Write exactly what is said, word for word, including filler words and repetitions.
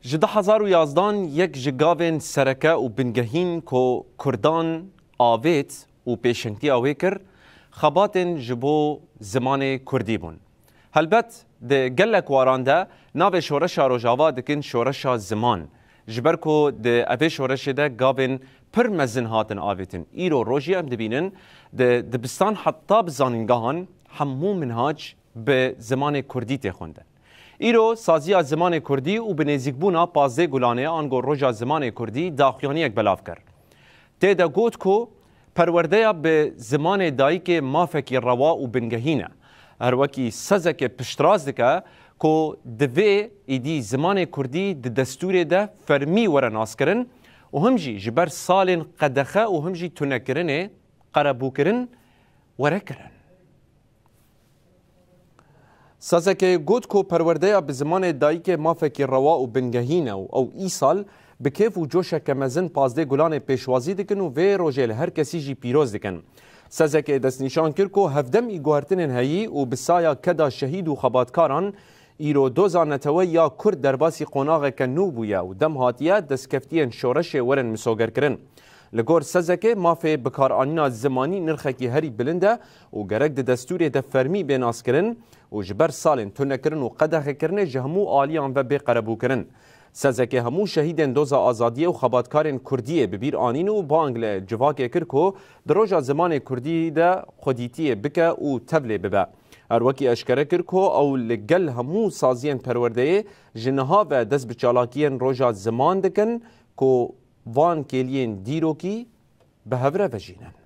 Ji du hezar û yazdan yek ji gavên sereke û bingehîn ku Kurdan avêt û pêşengtiya wê kir, xebatên ji bo zimanê Kurdî bûn. Helbet di gelek waran de navê şoreşa Rojava dikin şoreşa ziman. Ji ber ku di evê şoreşê de gavên pir mezin hatin avêtin. Îro rojî em dibînin di dibistan heta bi zanîngehan hemû minhac bi zimanê Kurdî tê xwendin. Îro saziya zimanê Kurdî û bi nêzîkbûna pazdeh Gulanê ango Roja Zimanê Kurdî daxuyaniyek belav kir. Tê de got ku perwerdeya bi zimanê dayikê mafekî rewa û bingehîn e. Her wekî Sezekê piştrast dike ku divê îdî zimanê Kurdî di destûrê de fermî were naskirin û him jî ji ber salên qedexe û him jî tunekirinê qerebûkirin were kirin. Sezekê got ku perwerdeya bi zimanê dayikê mafekî rewa û bingehîn e û ew îsal bi kêf û coşeke mezin pazdeh Gulanê pêşwazî dikin û vê rojê li her kesî jî pîroz dikin. Sezekê destnîşan kir ku hevdemî guhertinên heyî û bi saya keda şehîd û xebatkaran îro doza netewe ya Kurd derbasî qonaxeke nû bûye û dem hatiye destkeftiyên şoreşê werin misogerkirin. Li gor Sezekê mafê bikaranîna zimanî nirxekî herî bilind e û gerek di destûrê de fermî bê naskirin û ji ber salên tunekirin û qedexekirinê ji hemû aliyan ve bê qerebûkirin. Sezekê hemû şehîdên doza azadiyê û xebatkarên Kurdiyê bi bîr anîn û bang li civakê kir ku di roja zimanê Kurdî de xwedîtiyê bike û tevlê bibe. Her wekî eşkere kir ku ew li gel hemû saziyên perwerdeyê ji niha ve dest bi çalakiyên roja ziman dikin ku van kêliyên dîrokî bi hev re vejînin.